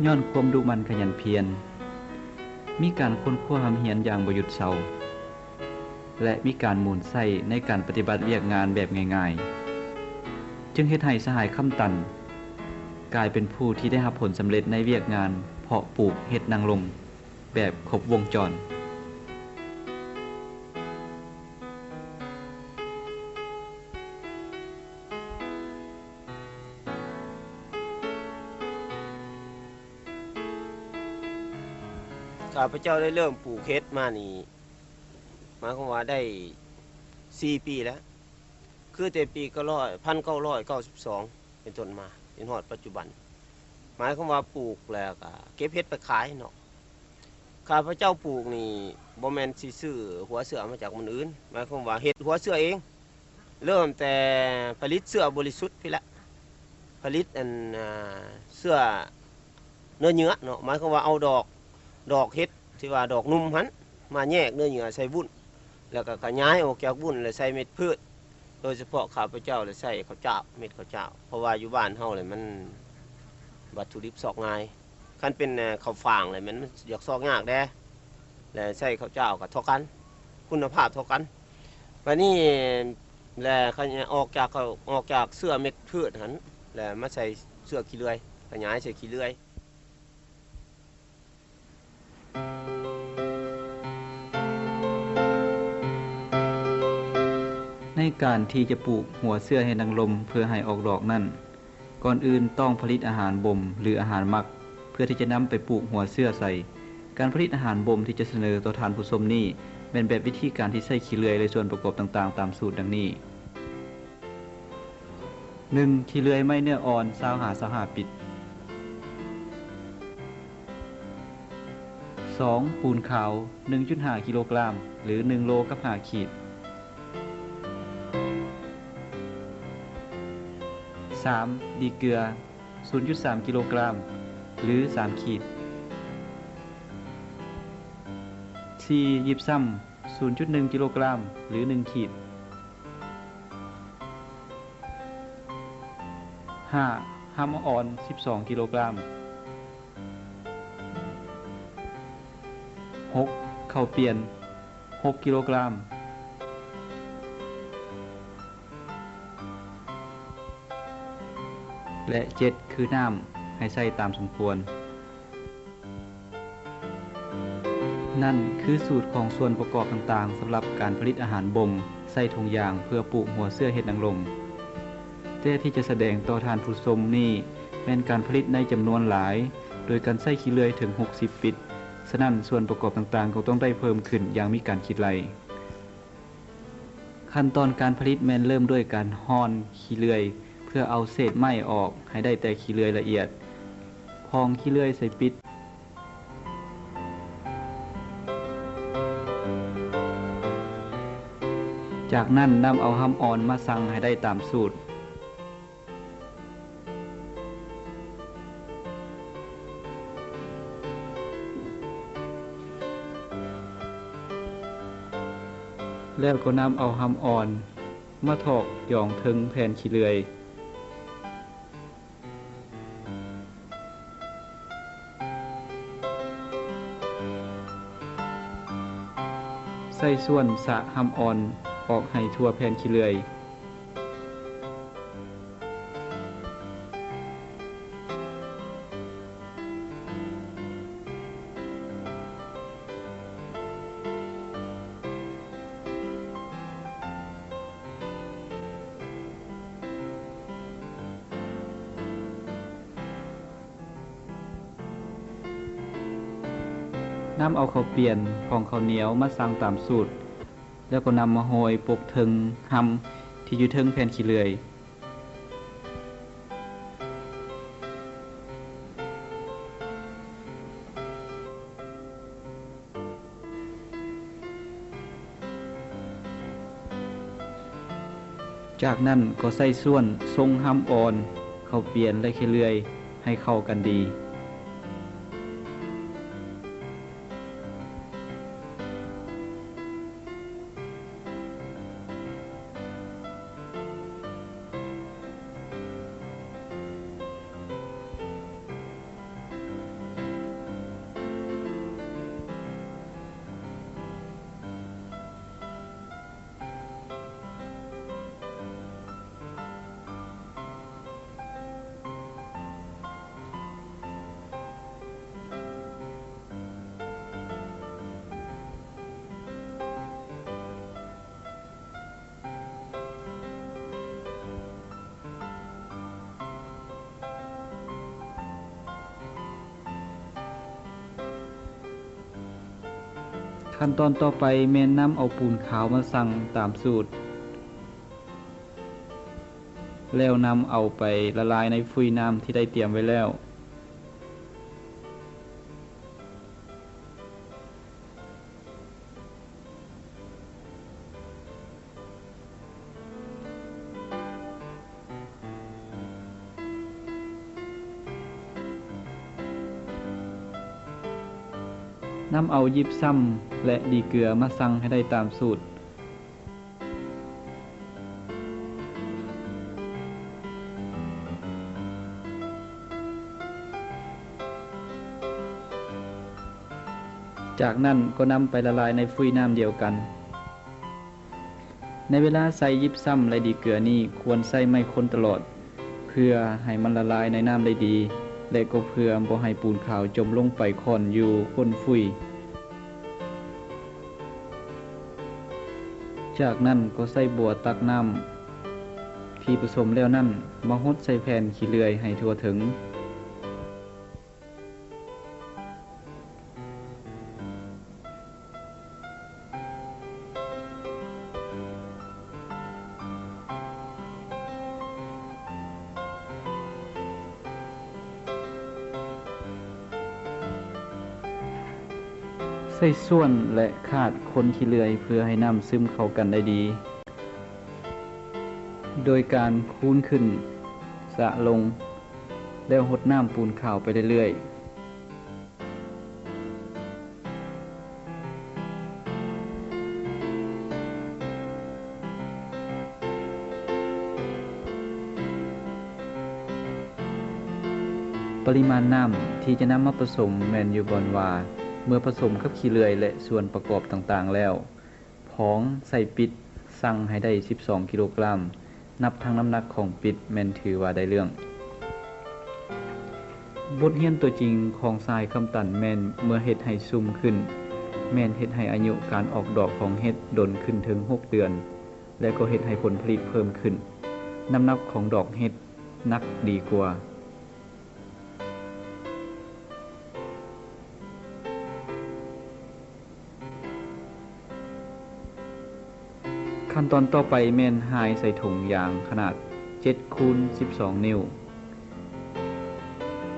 ຍ້ອນຄວາມດຸໝັ່ນຂະຫຍັນພຽນ, ມີການຄົ້ນຄວ້າຮ່ຳຮຽນຢ່າງບໍ່ຢຸດເຊົາ ແລະ ມີການໝູນໃຊ້ໃນການປະຕິບັດວຽກງານແບບງ່າຍໆ, ຈຶ່ງເຮັດໃຫ້ສະຫາຍຄຳຕັນ ກາຍເປັນຜູ້ທີ່ໄດ້ຮັບຜົນສຳເລັດໃນວຽກງານເພາະປູກເຫັດນາງລົມແບບຄົບວົງຈອນ. ຂ້າພະເຈົ້າໄດ້ເລີ່ມປູກເຫັດມານີ້ ໝາຍຄວາມວ່າໄດ້ສີ່ປີແລ້ວ, ຄືແຕ່ປີເກົ້າຮ້ອຍ ພັນເກົ້າຮ້ອຍເກົ້າສິບສອງເປັນຕົ້ນມາ ຈົນຮອດປັດຈຸບັນ. ໝາຍຄວາມວ່າປູກແລ້ວກໍເກັບເຫັດໄປຂາຍເນາະ. ຂ້າພະເຈົ້າປູກນີ້ບໍ່ແມ່ນຊິຊື້ຫົວເຊື້ອມາຈາກບ່ອນອື່ນ, ໝາຍຄວາມວ່າເຮັດຫົວເຊື້ອເອງ. ເລີ່ມແຕ່ຜະລິດເຊື້ອບໍລິສຸດພີ້ແຫຼະ, ຜະລິດອັນ ອ່າ ເຊື້ອເນື້ອເຍື່ອເນາະ, ໝາຍຄວາມວ່າເອົາດອກ ດອກເຫັດທີ່ວ່າດອກໜຸ່ມຫັ້ນ ມາແຍກເນື້ອເຍື່ອໃສ່ວຸ້ນ ແລ້ວກໍຂະຫຍາຍອອກຈາກວຸ້ນ ແລ້ວໃສ່ເມັດພືດ. ໂດຍສະເພາະຂ້າພະເຈົ້າລະໃສ່ເຂົ້າຈ້າວ ເມັດເຂົ້າຈ້າວ, ເພາະວ່າຢູ່ບ້ານເຮົາລະມັນວັດຖຸດິບຊອກງ່າຍ. ຄັນເປັນ ເອີ ເຂົ້າຟາງແລ້ວແມ່ນມັນຢາກຊອກຍາກແດ່ ແລະ ໃສ່ເຂົ້າຈ້າວກໍເທົ່າກັນ ຄຸນນະພາບເທົ່າກັນ. ບາດນີ້ແລະ ຂະຫຍາຍອອກຈາກເຂົ້າ ອອກຈາກເຊື້ອເມັດພືດຫັ້ນ ແລະ ມາໃສ່ເຊື້ອຂີ້ເລື່ອຍ ຂະຫຍາຍໃສ່ຂີ້ເລື່ອຍ. ໃນການທີ່ຈະປູກຫົວເຊື້ອເຫັດນາງລົມເພື່ອໃຫ້ອອກດອກນັ້ນ, ກ່ອນອື່ນຕ້ອງຜະລິດອາຫານບົ່ມ ຫຼື ອາຫານໝັກ ເພື່ອທີ່ຈະນຳໄປປູກຫົວເຊື້ອໃສ່. ການຜະລິດອາຫານບົ່ມທີ່ຈະສະເໜີຕໍ່ທ່ານຜູ້ຊົມນີ້ ແມ່ນແບບວິທີການທີ່ໃຊ້ຂີ້ເລື່ອຍ ແລະ ສ່ວນປະກອບຕ່າງໆຕາມສູດດັ່ງນີ້. ໜຶ່ງ ຂີ້ເລື່ອຍໄມ້ເນື້ອອ່ອນ ຊາວຫາຊາວຫ້າປິດ. ສອງ ປູນຂາວ ໜຶ່ງຈຸດຫ້າກິໂລກຣາມ ຫຼື ໜຶ່ງໂລກັບຫ້າຂີດ. ສາມ ດີເກືອ ສູນຈຸດສາມກິໂລກຣາມ ຫຼື ສາມຂີດ. ສີ່ ຢິບຊຳ ສູນຈຸດໜຶ່ງກິໂລກຣາມ ຫຼື ໜຶ່ງຂີດ. ຫ້າ ຮຳອອນ ສິບສອງກິໂລກຣາມ. ຫົກ ເຂົ້າປ່ຽນ ຫົກກິໂລກຣາມ. ແລະ ເຈັດ ຄືນ້ຳ ໃຫ້ໃສ່ຕາມສົມຄວນ. ນັ້ນຄືສູດຂອງສ່ວນປະກອບຕ່າງໆ ສຳລັບການຜະລິດອາຫານບົ່ມໃສ່ຖົງຢາງເພື່ອປູກຫົວເຊື້ອເຫັດນາງລົມ. ແຕ່ທີ່ຈະສະແດງຕໍ່ທ່ານຜູ້ຊົມນີ້ແມ່ນການຜະລິດໃນຈຳນວນຫຼາຍ, ໂດຍການໃຊ້ຂີ້ເລື່ອຍເຖິງຫົກສິບປິດ, ສະນັ້ນສ່ວນປະກອບຕ່າງໆກໍຕ້ອງໄດ້ເພີ່ມຂຶ້ນຢ່າງມີການຄິດໄລ່. ຂັ້ນຕອນການຜະລິດແມ່ນເລີ່ມດ້ວຍການຮ່ອນຂີ້ເລື່ອຍ ເພື່ອເອົາເສດໄມ້ອອກໃຫ້ໄດ້ແຕ່ຂີ້ເລື່ອຍລະອຽດ, ພອງຂີ້ເລື່ອຍໃສ່ປິດ. ຈາກນັ້ນນຳເອົາຮຳອ່ອນມາສັ່ງໃຫ້ໄດ້ຕາມສູດ. ແລ້ວກໍນຳເອົາຮຳອ່ອນມາຖອກຢອງເທິງແຜ່ນຂີ້ເລື່ອຍ. ໃຊ້ສ່ວນສະຮຳອ່ອນອອກໃຫ້ທົ່ວແຜ່ນຂີ້ເລື່ອຍ. ນຳເອົາເຂົ້າປ່ຽນຂອງເຂົ້າໜຽວມາສັ່ງຕາມສູດ, ແລ້ວກໍນຳມາໂຮຍປົກເທິງຮຳທີ່ຢູ່ເທິງແຜ່ນຂີ້ເລື່ອຍ. ຈາກນັ້ນກໍໃຊ້ສ່ວນຊົງຮຳອ່ອນ, ເຂົ້າປ່ຽນ ແລະ ຂີ້ເລື່ອຍໃຫ້ເຂົ້າກັນດີ. ແ ຂັ້ນຕອນຕໍ່ໄປແມ່ນນຳເອົາປູນຂາວມາສັ່ງຕາມສູດ ແລ້ວນຳເອົາໄປລະລາຍໃນຟຸ້ຍນ້ຳທີ່ໄດ້ຕຽມໄວ້ແລ້ວ. ນຳເອົາຢິບຊຳ ແລະ ດີເກືອມາສັ່ງໃຫ້ໄດ້ຕາມສູດ. ຈາກນັ້ນກໍນຳໄປລະລາຍໃນຟຸ້ຍນ້ຳດຽວກັນ. ໃນເວລາໃສ່ຢິບຊຳ ແລະ ດີເກືອນີ້ ຄວນໃຊ້ໄມ້ຄົນຕະຫຼອດ ເພື່ອໃຫ້ມັນລະລາຍໃນນ້ຳໄດ້ດີ ແລະ ກໍເພື່ອບໍ່ໃຫ້ປູນຂາວຈົມລົງໄປຂ້ອນຢູ່ກົ້ນຟຸ້ຍ. ຈາກນັ້ນກໍໃຊ້ບົວຕັກນ້ຳທີ່ປະສົມແລ້ວນັ້ນ ມາຫົດໃສ່ແຜ່ນຂີ້ເລື່ອຍໃຫ້ທົ່ວເຖິງ. ໃຊ້ສ່ວນ ແລະ ຄາດຄົນຂີ້ເລື່ອຍ ເພື່ອໃຫ້ນ້ຳຊຶມເຂົ້າກັນໄດ້ດີ ໂດຍການຄູນຂຶ້ນ ສະລົງ ແລ້ວຫົດນ້ຳປູນຂາວໄປເລື້ອຍໆ. ປະລິມານນ້ຳທີ່ຈະນຳມາປະສົມແມ່ນຢູ່ບ່ອນວ່າ ເມື່ອປະສົມກັບຂີ້ເລື່ອຍ ແລະ ສ່ວນປະກອບຕ່າງໆແລ້ວ ຜອງໃສ່ປິດ ຊັ່ງໃຫ້ໄດ້ສິບສອງກິໂລກຣາມ, ນັບທັງນ້ຳໜັກຂອງປິດແມ່ນຖືວ່າໄດ້ເລື່ອງ. ບົດຮຽນຕົວຈິງຂອງຊາຍຄຳຕັນແມ່ນເມື່ອເຮັດໃຫ້ຊຸ່ມຂຶ້ນ ແມ່ນເຮັດໃຫ້ອາຍຸການອອກດອກຂອງເຫັດດົນຂຶ້ນເຖິງຫົກເດືອນ ແລະ ກໍເຮັດໃຫ້ຜົນຜະລິດເພີ່ມຂຶ້ນ, ນ້ຳໜັກຂອງດອກເຫັດໜັກດີກວ່າ. ຂັ້ນຕອນຕໍ່ໄປແມ່ນຮ່າຍໃສ່ຖົງຢາງຂະໜາດເຈັດຄູນສິບສອງນິ້ວ.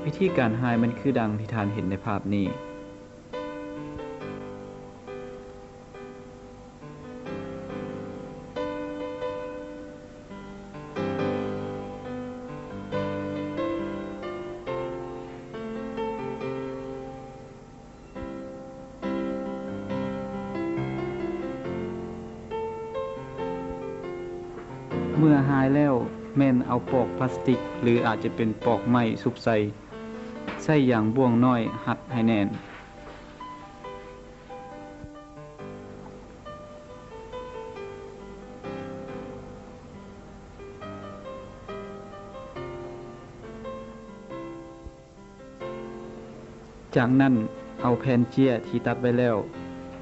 ວິທີການຮ່າຍມັນຄືດັ່ງທີ່ທ່ານເຫັນໃນພາບນີ້. ເມື່ອຮ່າຍແລ້ວ ແມ່ນເອົາປອກພລາສຕິກ ຫຼື ອາດຈະເປັນປອກໄມ້ສຸບໃສ່, ໃຊ້ຢາງບ່ວງນ້ອຍຮັດໃຫ້ແໜ້ນ. ຈາກນັ້ນເອົາແຜ່ນເຈ້ຍທີ່ຕັດໄວ້ແລ້ວ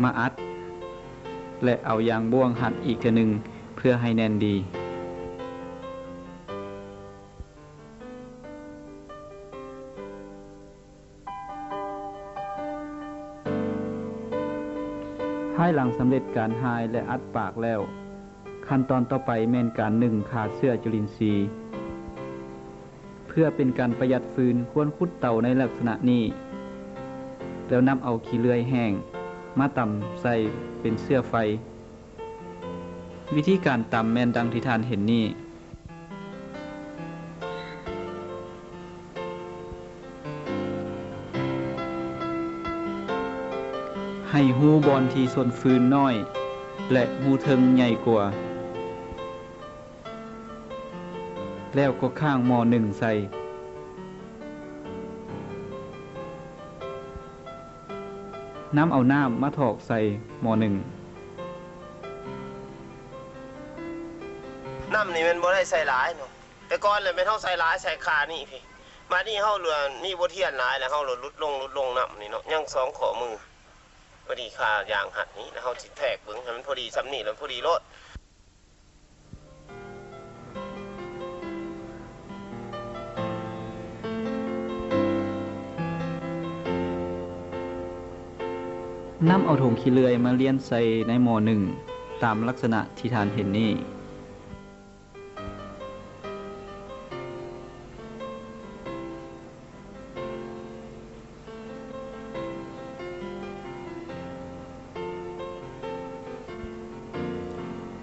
ມາອັດ ແລະ ເອົາຢາງບ່ວງຮັດອີກເທື່ອໜຶ່ງເພື່ອໃຫ້ແໜ້ນດີ. ພາຍຫຼັງສຳເລັດການຮ່າຍ ແລະ ອັດປາກແລ້ວ, ຂັ້ນຕອນຕໍ່ໄປແມ່ນການໜຶ້ງຂ້າເຊື້ອຈຸລິນຊີ. ເພື່ອເປັນການປະຢັດຟືນ, ຄວນຂຸດເຕົາໃນລັກສະນະນີ້ ແລ້ວນຳເອົາຂີ້ເລື່ອຍແຫ້ງມາຕຳໃສ່ເປັນເຊື້ອໄຟ. ວິທີການຕຳແມ່ນດັ່ງທີ່ທ່ານເຫັນນີ້. ໃຫ້ຮູບ່ອນທີ່ຊົນຟືນນ້ອຍ ແລະ ຮູເທິງໃຫຍ່ກວ່າ, ແລ້ວກໍຄ້າງໝໍ້ໜຶ້ງໃສ່. ນຳເອົານ້ຳມາຖອກໃສ່ໝໍ້ໜຶ້ງ. ນ້ຳນີ້ແມ່ນບໍ່ໄດ້ໃສ່ຫຼາຍເນາະ, ແຕ່ກ່ອນແຫຼະແມ່ນເຮົາໃສ່ຫຼາຍ ໃສ່ຄ່ານີ້ພີ້, ບາດນີ້ເຮົາເຫຼືອມີບົດຮຽນຫຼາຍແລ້ວ ເຮົາເລີຍຫຼຸດລົງ ຫຼຸດລົງນ້ຳນີ້ເນາະ, ຍັງສອງຂໍ້ມື ພໍດີຄ່າຢາງຮັດນີ້ ແລ້ວເຮົາຊິແທກເບິ່ງໃຫ້ມັນພໍດີຊ່ຳນີ້ ແລ້ວພໍດີໂລດ. ເ ນຳເອົາຖົງຂີ້ເລື່ອຍມາລຽນໃສ່ໃນໝໍ້ໜຶ້ງ ຕາມລັກສະນະທີ່ທ່ານເຫັນນີ້.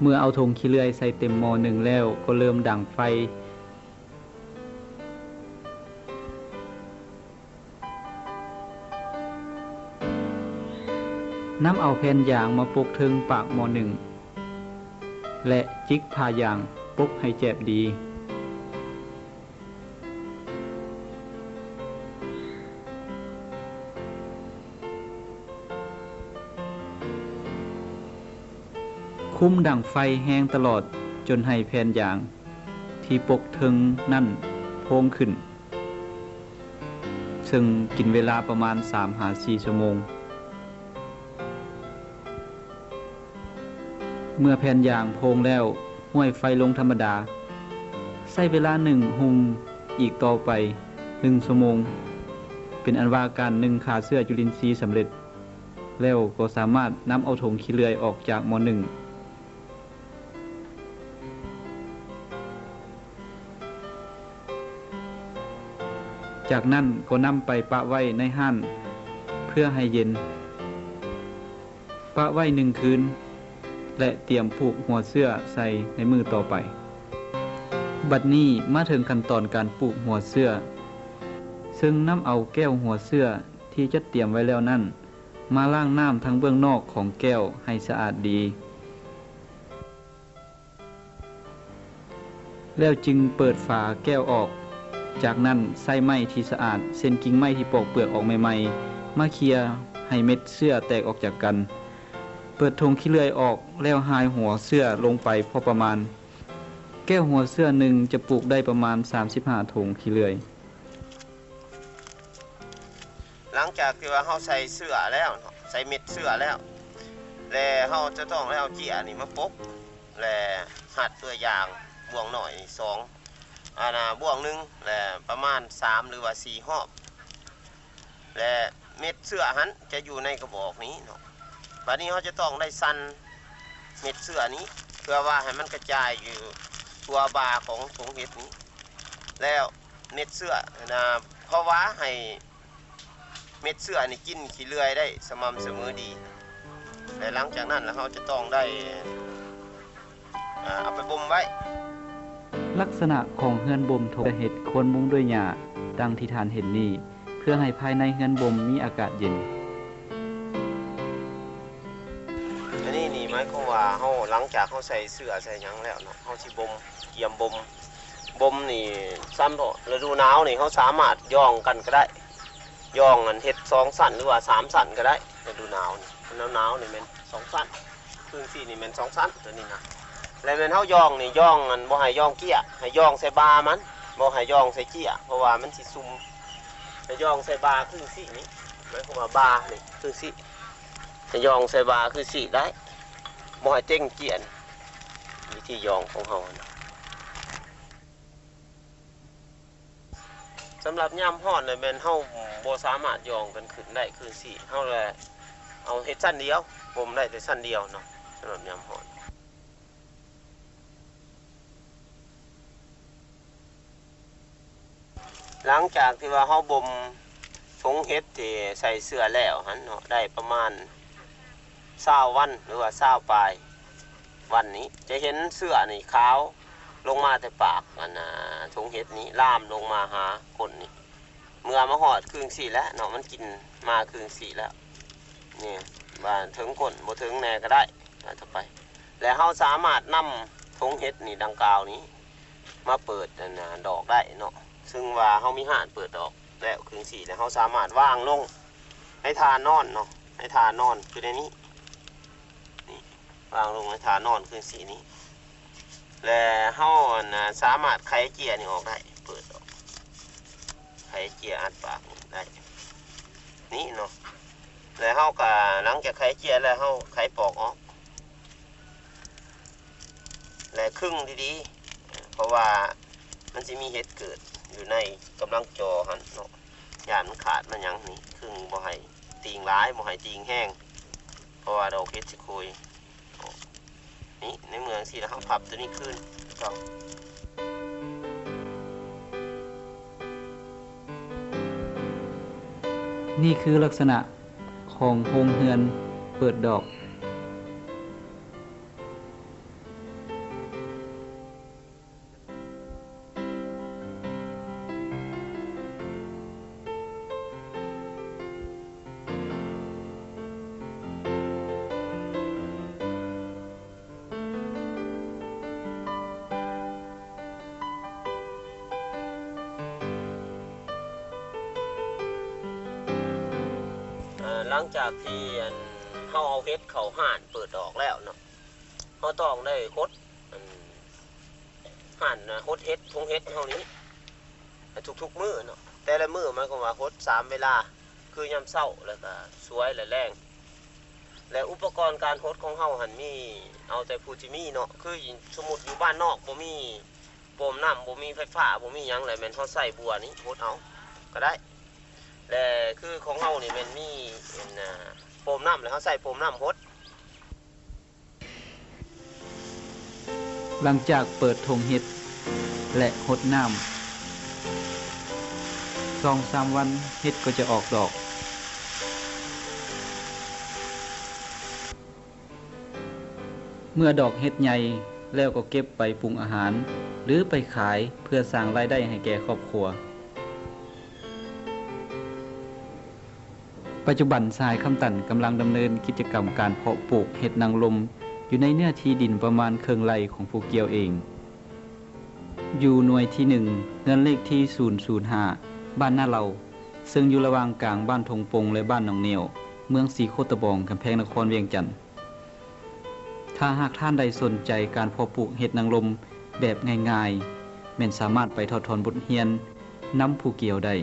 ເມື່ອເອົາຖົງຂີ້ເລື່ອຍໃສ່ເຕັມໝໍ້ໜຶ້ງແລ້ວ ກໍເລີ່ມດັງໄຟ. ນຳເອົາແຜ່ນຢາງມາປົກເທິງປາກໝໍ້ໜຶ້ງ ແລະ ຈິກຜ້າຢາງປົກໃຫ້ແຈບດີ. ຄຸມດັງໄຟແຮງຕະຫຼອດຈົນໃຫ້ແຜ່ນຢາງທີ່ປົກເທິງນັ້ນໂພງຂຶ້ນ, ເຊິ່ງກິນເວລາປະມານສາມຫາສີ່ຊົ່ວໂມງ. ເມື່ອແຜ່ນຢາງໂພງແລ້ວ ຫ້ວຍໄຟລົງທຳມະດາ. ໃຊ້ເວລາໜຶ້ງຫຸ່ມອີກຕໍ່ໄປໜຶ່ງຊົ່ວໂມງ, ເປັນອັນວ່າການໜຶ້ງຂ້າເຊື້ອຈຸລິນຊີສຳເລັດແລ້ວ, ກໍສາມາດນຳເອົາຖົງຂີ້ເລື່ອຍອອກຈາກໝໍ້ໜຶ້ງ. ຈາກນັ້ນກໍນຳໄປປະໄວ້ໃນຮ້ານເພື່ອໃຫ້ເຢັນ. ປະໄວ້ໜຶ່ງຄືນ ແລະ ຕຽມປູກຫົວເຊື້ອໃສ່ໃນມື້ຕໍ່ໄປ. ບັດນີ້ມາເຖິງຂັ້ນຕອນການປູກຫົວເຊື້ອ, ເຊິ່ງນຳເອົາແກ້ວຫົວເຊື້ອທີ່ຈັດຕຽມໄວ້ແລ້ວນັ້ນ ມາລ້າງນ້ຳທາງເບື້ອງນອກຂອງແກ້ວໃຫ້ສະອາດດີ. ແລ້ວຈຶ່ງເປີດຝາແກ້ວອອກ. ຈາກນັ້ນໃຊ້ໄມ້ທີ່ສະອາດ ເຊັ່ນ ກິ່ງໄມ້ທີ່ປອກເປືອກອອກໃໝ່ໆ ມາເຄຍໃຫ້ເມັດເຊື້ອແຕກອອກຈາກກັນ. ເປີດຖົງຂີ້ເລື່ອຍອອກ ແລ້ວຫາຍຫົວເຊື້ອລົງໄປພໍປະມານ. ແກ້ວຫົວເຊື້ອໜຶ່ງຈະປູກໄດ້ປະມານສາມສິບຫ້າຖົງຂີ້ເລື່ອຍ. ຫຼັງຈາກທີ່ວ່າເຮົາໃສ່ເຊື້ອແລ້ວເນາະ, ໃສ່ເມັດເຊື້ອແລ້ວ, ແລະ ເຮົາຈະຕ້ອງໄດ້ເອົາເຈ້ຍນີ້ມາປົກ ແລະ ຮັດດ້ວຍຢາງບ່ວງນ້ອຍນີ້ສອງ ອັນນ່າ ບ່ວງໜຶ່ງ ແລະ ປະມານສາມ ຫຼືວ່າສີ່ຮອບ ແລະ ເມັດເຊື້ອຫັ້ນຈະຢູ່ໃນກະບອກນີ້ເນາະ. ບາດນີ້ເຮົາຈະຕ້ອງໄດ້ສັ່ນເມັດເຊື້ອນີ້ ເພື່ອວ່າໃຫ້ມັນກະຈາຍຢູ່ທົ່ວບ່າຂອງຖົງເຫັດນີ້ ແລ້ວ ເມັດເຊື້ອນະ ເພາະວ່າໃຫ້ເມັດເຊື້ອນີ້ກິນຂີ້ເລື່ອຍໄດ້ສະໝ່ຳສະເໝີດີ ແລະ ຫຼັງຈາກນັ້ນລະເຮົາຈະຕ້ອງໄດ້ ເອົາໄປບົ່ມໄວ້. ລັກສະນະຂອງເຮືອນບົ່ມຖົງເຫັດຄວນມຸງດ້ວຍຫຍ້າ ດັ່ງທີ່ທ່ານເຫັນນີ້ ເພື່ອໃຫ້ພາຍໃນເຮືອນບົ່ມມີອາກາດເຢັນ. ອັນນີ້ນີ້ໝາຍຄວາມວ່າເຮົາ ຫຼັງຈາກເຮົາໃສ່ເຊື້ອໃສ່ຫຍັງແລ້ວເນາະ ເຮົາຊິບົ່ມ ກຽມບົ່ມ ບົ່ມນີ້ ສຳເພາະລະດູໜາວນີ້ ເຮົາສາມາດຢ່ອງກັນກໍໄດ້ ຢ່ອງອັນເຮັດສອງຊັ້ນ ຫຼືວ່າສາມຊັ້ນກໍໄດ້. ລະດູໜາວນີ້ ໜາວໆນີ້ແມ່ນສອງຊັ້ນ ຄຶ່ງຊີ້ນີ້ແມ່ນສອງຊັ້ນ ໂຕນີ້ນະ. ແລະແມ່ນເຮົາຢ່ອງນີ້ ຢ່ອງອັນ ບໍ່ໃຫ້ຢ່ອງເຈ້ຍ ໃຫ້ຢ່ອງໃສ່ບ່າມັນ ບໍ່ໃຫ້ຢ່ອງໃສ່ເຈ້ຍ ເພາະວ່າມັນຊິຊຸ່ມ. ໃຫ້ຢ່ອງໃສ່ບ່າຄຶ່ງຊີ້ນີ້ ໝາຍຄວາມວ່າບ່ານີ້ຄຶ່ງຊີ້ ໃຫ້ຢ່ອງໃສ່ບ່າຄືຊີ້ໄດ້ ບໍ່ໃຫ້ເຕັງເຈ້ຍ. ວິທີຢ່ອງຂອງເຮົາຫັ້ນນະ ສຳລັບຍາມຮ້ອນນະ ແມ່ນເຮົາບໍ່ສາມາດຍ່ອງກັນຂຶ້ນໄດ້ຄືຊີ້ ເຮົາລະເອົາເຮັດຊັ້ນດຽວ ບົ່ມໄດ້ແຕ່ຊັ້ນດຽວເນາະ ສຳລັບຍາມຮ້ອນ. ຫຼັງຈາກທີ່ວ່າເຮົາບົ່ມຖົງເຫັດທີ່ໃສ່ເຊື້ອແລ້ວຫັ້ນເນາະ ໄດ້ປະມານຊາວວັນ ຫຼືວ່າຊາວປາຍວັນນີ້ ຈະເຫັນເຊື້ອນີ້ຂາວ ລົງມາແຕ່ປາກອັນນ່າ ຖົງເຫັດນີ້ ລາມລົງມາຫາກົ້ນນີ້ ເມື່ອມາຮອດຄຶ່ງຊີ້ແລ້ວເນາະ ມັນກິນມາຄຶ່ງຊີ້ແລ້ວ ນີ້ວ່າເຖິງກົ້ນບໍ່ເຖິງແດ່ກໍໄດ້ ວ່າຕໍ່ໄປ ແລະເຮົາສາມາດນຳຖົງເຫັດນີ້ ດັ່ງກ່າວນີ້ ມາເປີດອັນນ່າ ດອກໄດ້ເນາະ ເຊິ່ງວ່າເຮົາມີຮ້ານເປີດດອກແລ້ວຄຶ່ງຊີ້ ແລະເຮົາສາມາດວາງລົງໃນທ່ານອນເນາະ ໃນທ່ານອນຄືໃນນີ້ ນີ້ ວາງລົງໃນທ່ານອນຄືຊີ້ນີ້ ແລະເຮົາອັນນ່າ ສາມາດໄຂເຈ້ຍນີ້ອອກໄດ້ ເປີດອອກ ໄຂເຈ້ຍອັດປາກນີ້ໄດ້ ນີ້ເນາະ ແລະເຮົາກະ ຫຼັງຈາກໄຂເຈ້ຍແລ້ວ ເຮົາໄຂປອກອອກ ແລະຄຶງດີໆ ເພາະວ່າມັນຊິມີເຫັດເກີດຢູ່ໃນກຳລັງຈໍຫັ້ນເນາະ ຢ້ານມັນຂາດມັນຫຍັງ ນີ້ຄຶງ ບໍ່ໃຫ້ຕີງຫຼາຍ ບໍ່ໃຫ້ຕີງແຮງ ເພາະວ່າດອກເຫັດຊິໂຄຍ. ນີ້ ໃນເມື່ອຈັ່ງຊີ້ແລ້ວ ເຮົາພັບໂຕນີ້ຄືນເຈົ້າ. ນີ້ຄືລັກສະນະຂອງໂຮງເຮືອນເປີດດອກ. ເອີ ຫຼັງຈາກທີ່ ອັນ ເຮົາເອົາເຫັດເຂົ້າຮ້ານເປີດດອກແລ້ວເນາະ ເຮົາຕ້ອງໄດ້ຫົດ ອັນ ຫັ້ນນະ ຫົດເຫັດ ຖົງເຫັດເຮົານີ້ ໃຫ້ທຸກໆມື້ເນາະ. ແຕ່ລະມື້ໝາຍຄວາມວ່າຫົດສາມເວລາ ຄືຍາມເຊົ້າ ແລ້ວກະສວຍ ແລະ ແລງ. ແລະ ອຸປະກອນການຫົດຂອງເຮົາຫັ້ນ ມີ ເອົາແຕ່ຜູ້ທີ່ມີເນາະ ຄືສົມມຸດຢູ່ບ້ານນອກບໍ່ມີໂປມນ້ຳ ບໍ່ມີໄຟຟ້າ ບໍ່ມີຫຍັງ ແລ້ວແມ່ນເຮົາໃຊ້ບົວນີ້ຫົດເອົາກະໄດ້. ແລະ ຄືຂອງເຮົານີ້ແມ່ນມີ ອັນ ໂປມນ້ຳ ແລ້ວເຮົາໃຊ້ໂປມນ້ຳຫົດ. ຫຼັງຈາກເປີດຖົງເຫັດ ແລະ ຫົດນ້ຳ ສອງສາມວັນ ເຫັດກໍຈະອອກດອກ. ເມື່ອດອກເຫັດໃຫຍ່ແລ້ວກໍເກັບໄປປຸງອາຫານ ຫຼື ໄປຂາຍເພື່ອສ້າງລາຍໄດ້ໃຫ້ແກ່ຄອບຄົວ. ປັດຈຸບັນ ສະຫາຍຄຳຕັນກຳລັງດຳເນີນກິດຈະກຳການເພາະປູກເຫັດນາງລົມ ຢູ່ໃນເນື້ອທີ່ດິນປະມານເຄິ່ງໄຮ່ຂອງຜູ້ກ່ຽວເອງ. ຢູ່ໜ່ວຍທີໜຶ່ງ ເຮືອນເລກທີສູນສູນຫ້າ ບ້ານນາເລົາ ເຊິ່ງຢູ່ລະຫວ່າງກາງບ້ານທົ່ງປົງ ແລະ ບ້ານໜອງໜຽວ ເມືອງສີໂຄດຕະບອງ ກຳແພງນະຄອນວຽງຈັນ. ຖ້າຫາກທ່ານໃດສົນໃຈການເພາະປູກເຫັດນາງລົມແບບງ່າຍໆ ແມ່ນສາມາດໄປຖອດຖອນບົດຮຽນນຳຜູ້ກ່ຽວໄດ້.